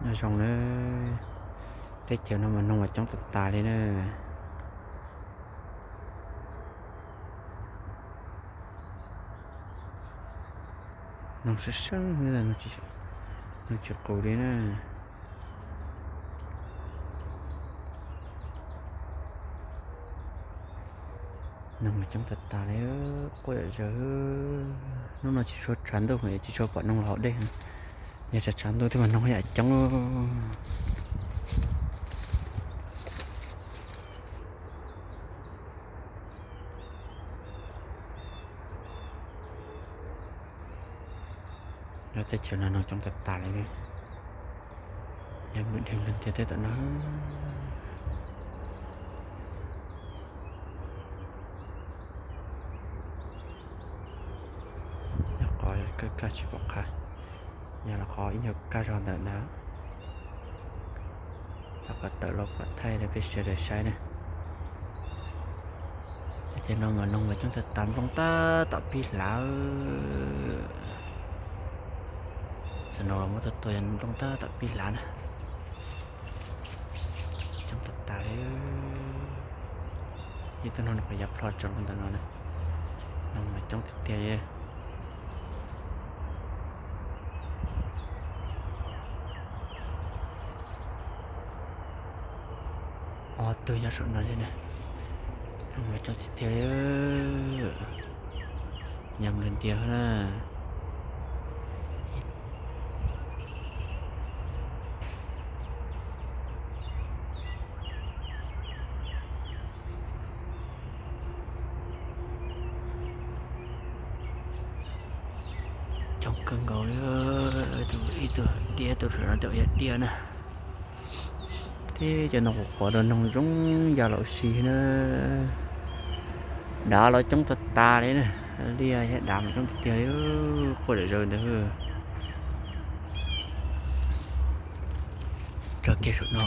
Nyob zoo na, teb chaws no mas noog mas coob tas tas li na. Noog sab sab, noog tsis qus li na. Noog mas coob tas tas li, quaj zom zaws. Hnub no tsis tshua tshav ntuj, tsis tshua pom noog los haus dej. Yog tshav tshav ntuj thiab mas noog yam coob. Nyob teb chaws no noog coob tas tas li. Yog nplua dhia nplua ntias tej tom no. Yog qhov kawg kaj tsis pom qab, yog los qhov ib nyuag kaj zog ntawm ntawd. Thov kom tawm los kom thaij rau peb sawv daws saib na. Ces no mas noog mas coob tas tas, nplooj tab tom pib hlav. Tam no muab tuaj tua nplooj tab tom pib hlav na. Coob tas tas li. Ib tug noog no qhov yav plho tso ntawm no na. Noog mas coob tiag tiag li. Ob tug nyob saum no thiab na. Noog mas coob tiag tiag li. Yam nplua ntias na. Coob kawg nkaus li. Ib tug diab, tus saum no tus yog diab na. Teb chaws no qhuav qhuav rau noog zoo ya laum si na. Dav los coob tas tas li na. Liaj thiab dav mas coob tiag tiag li, quaj zom zaws ntawd. Tso kiag saum no,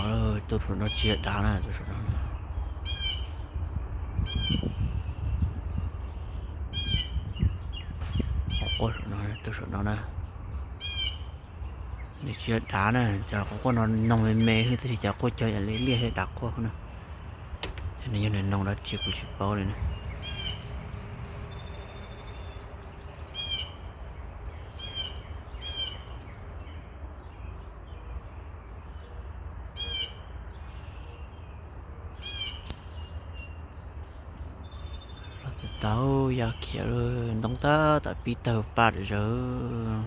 tus saum no tsis yog dav na, tus saum no. Qhov quaj saum no, tus saum no na. Nws tsis yog dav na, cov qhov quaj no noog me me xwb, tab sis cov quaj cog yam li liaj thiab dav quaj na. Nws yog nws noog dab tsi kuv tsis paub li na. Los tau ya khiav, ntoo tab tom pib tawg paj zawv.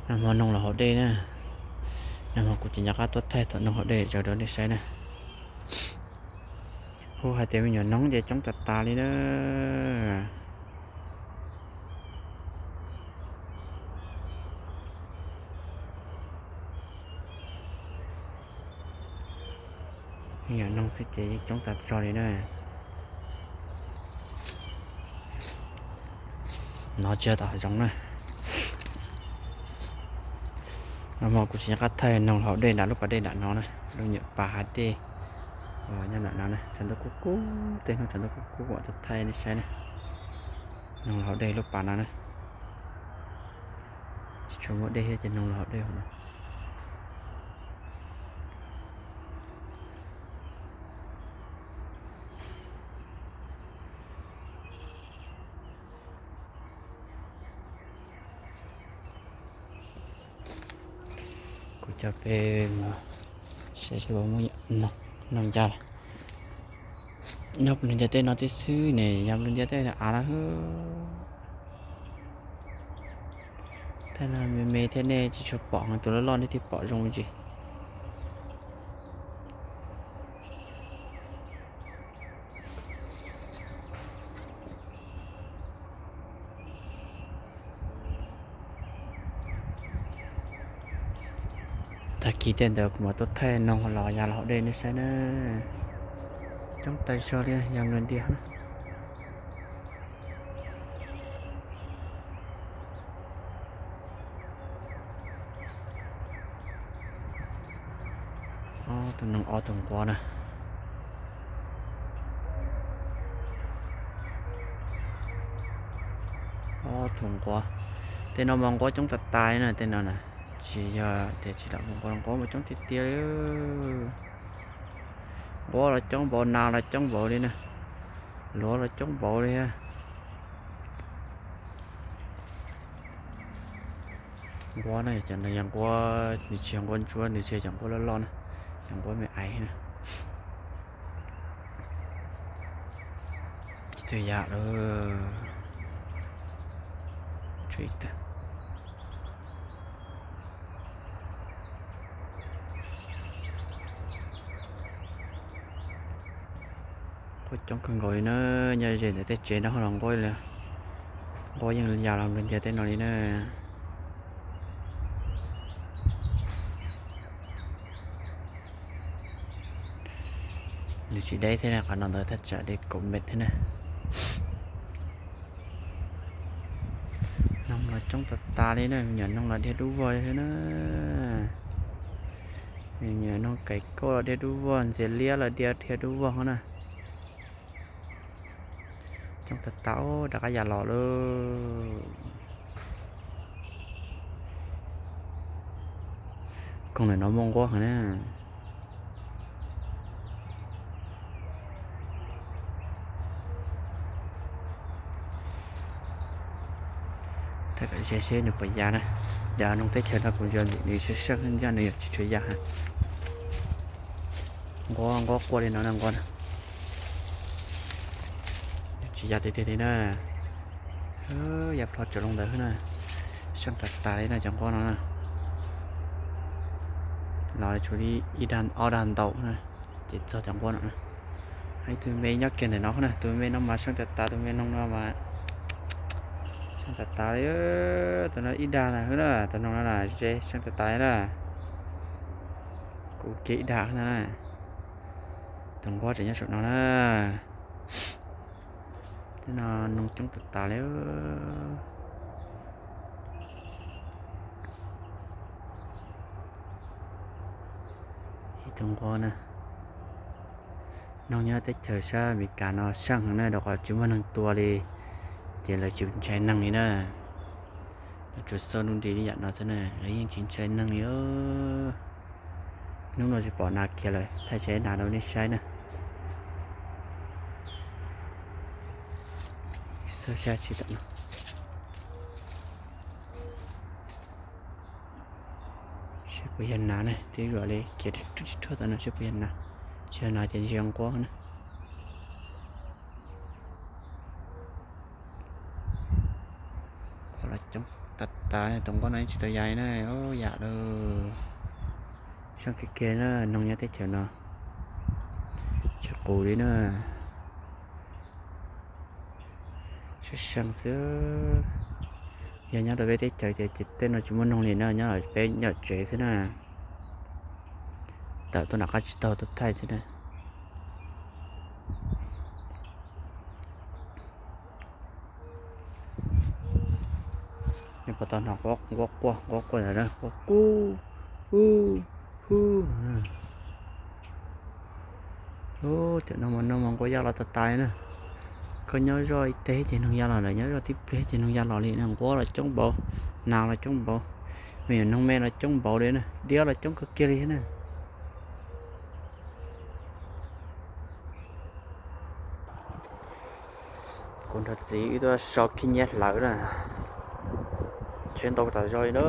Nag hmo noog los haus dej na. Nag hmo kuv tsis nco qab tuaj thaij thaum noog haus dej rau nej saib na. Hu hais tias me nyuam noog ces coob tas tas li na. Me nyuam noog xwb ces yeej coob tas zog li na. No tsis yog tom hav zoov na. Nag hmo kuv tsis nco qab thaij noog los haus dej nram lub pas dej nram no na, lub nyuam pas hav dej nyob nram no na. Tshav ntuj kub kub, tej hnub tshav ntuj kub kub kuv mam tuaj thaij nej saib na. Noog los haus dej lub pas no na. Tsis tshua muaj dej thiab ces noog los haus dej hauv no. Kuv coj peb mus saib seb puas muaj noog ncaj. Nyob nplua ntias tej no tib xwb ne, yog nplua ntias tej av na. Tej no me me thiab nej tsis tshua pom, tus loj loj nej thiaj pom zoo tsis. Tag kis tej ntawd kuv mam tuaj thaij noog los ya los haus dej nej saib na. Coob tas zog li, yog nplua ntias na. Ob tug noog ob tug nquab na. Tus nquab, tej no mas nquab coob tas tas li na, tej no na. Tsis yog tias tsis lam mus nquab, nquab mas coob tiag tiag li. Nquab los coob npaum, nas los coob npaum li na, luav los coob npaum li thiab. Nquab na, cov no yog nquab, nws tsis yog nquab ntsuab, nws tsis yog cov nquab loj loj na, cov nquab me aiv na. Tsis txawj yam lawm. Tshuav ib tug. Nquab coob kawg nkaus li na, nyob ze ntawm tej tsev no los nquab li, nquab yeej ya los ntiav tej no li na. Nws tsis deb thiab, qhov no ntawd thaj tsam li kaum mev thiab na. Noog los coob tas tas li na, me nyuam noog los dhia dub vog li thiab na. Me nyuam noog kaim kauj los dhia dub vog, ntxias liab los dhia dhia dub vog na. Coob tas tas, rov qab ya los lawm. Koog ntawm no muaj nquab heev na. Thaj kom ze seb nws puas ya na. Yog noog teb chaws no kuv yog nws seej seej ncaj, nws yuav tsis tshua ya. Nquab, nquab quaj li no na, nquab na. Tsis ya tiag tiag li na. Ya plho tsaus loo ntawd na. Seej tas tas li na cov nquab no na. Los tshuav li ib dag ob dag ntau na, ces txog cov nquab no na. Ib tug me nyob kiag ntawm no na, tus me no mas seej tas tas, tus me noog no mas seej tas tas li. Tus no ib dag na, tus noog no na, ze seej tas tas li na. Kuv kiag ib dag na. Tus nquab tseem nyob saum no na. Tej no noog coob tas tas li. Ib tug nquab na. Noog nyob teb chaws sab Amelikas no seej heev na, rau qhov tsis muaj neeg tua li, ces lawv tsis ntshai neeg li na. Lawv tsuas xauj nuj nris li yam no xwb na, lawv yeej tsis ntshai neeg li. Hnub no tsis pom nas kiag lawm, thaij seb nas rau nej saib na. Xauj sab tsis tom no. Seb puas yog nas na, twb yuam li kiag tsis ruaj tom no seb puas yog nas. Tsis yog nas ces ntshe nquab na. Qhov los coob tas tas, tus nquab no yeej tsis tau ya li na, yam lawm. Seej kiag kiag na, noog nyob teb chaws no tsis qus li na. Seej seej xwb. Yog nyob rau peb teb chaws ces tej no tsis muaj noog li na, nyob peb nyob tsev xwb na. Tawm tuaj nram qab tsis taug tuaj thaij xwb na. Nej puas tau hnov nquab quaj, nquab quaj ntawd na, quaj kub, ub, ub. Tiam no mas noog mas nquab ya los tas tas li na. Koj nyob zoj ib teg ces noog ya los lawm, nyob zoj tib pliag ces noog ya los li na. Nquab los coob npaum, nas los coob npaum, me nyuam noog me los coob npaum li na, diab los coob kawg kiag li thiab na. Kuv nrog txiv wb tuaj sau khib nyiab hlawv na. Tsheb ntau tas zog li na,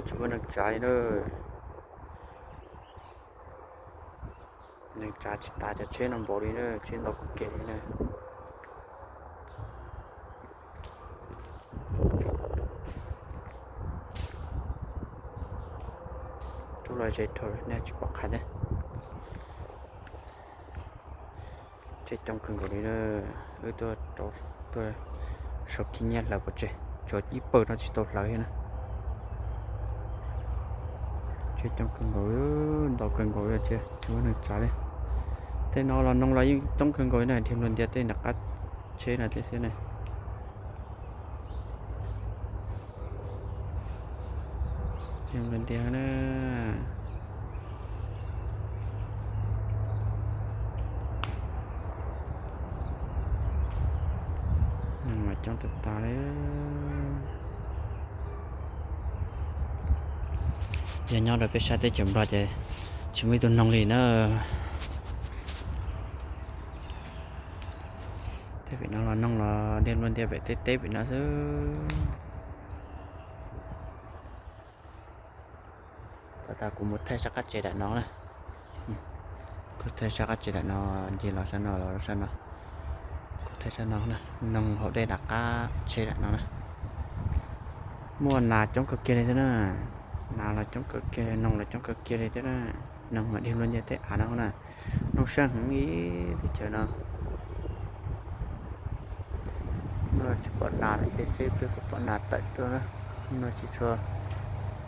tsis muaj neeg tsav li na. Neeg tsav tsis tas cov tsheb no npaum li na, tsheb ntau kawg kiag li na. Rub los ze dhau nej tsis pom qab thiab. Tsheb coob kawg nkaus li na. Wb tuaj, tuaj sau khib nyiab hlawv pov tseg, tshuav ib pawg no tsis tau hlawv thiab na. Tsheb coob kawg nkaus, ntau kawg nkaus li, tsis muaj neeg tsav li. Tej no los noog los yeej coob kawg nkaus li na, dhia nplua ntiav tej nram qab tsheb no tej xwb na. Dhia nplua ntiav na. Coob tag tag li. Yog nyob rau peb sab teb chaws Nplog ces tsis muaj ib tug noog li na. Tej pem no los noog los diag luaj ntiag pem teb teb pem no xwb. Tab tas kuv mus thaij sab qab tsev dam no na. Kuv thaij sab qab tsev dam no, ncig los sab no los sab no. Kuv thaij sab no na, noog hauv dej dam qab tsheb dam no na. Muaj nas coob kawg kiag li thiab na. Nas los coob kawg kiag, noog los coob kawg kiag li thiab na. Noog mas diag luaj ntiag tej av no na. Noog sab heev li teb chaws no. Hnub no tsis pom nas no ces seb peb puas pom nas tawm tuaj na. Hnub no tsis tshua,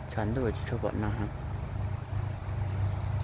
tshav ntuj tsis tshua pom nas heev.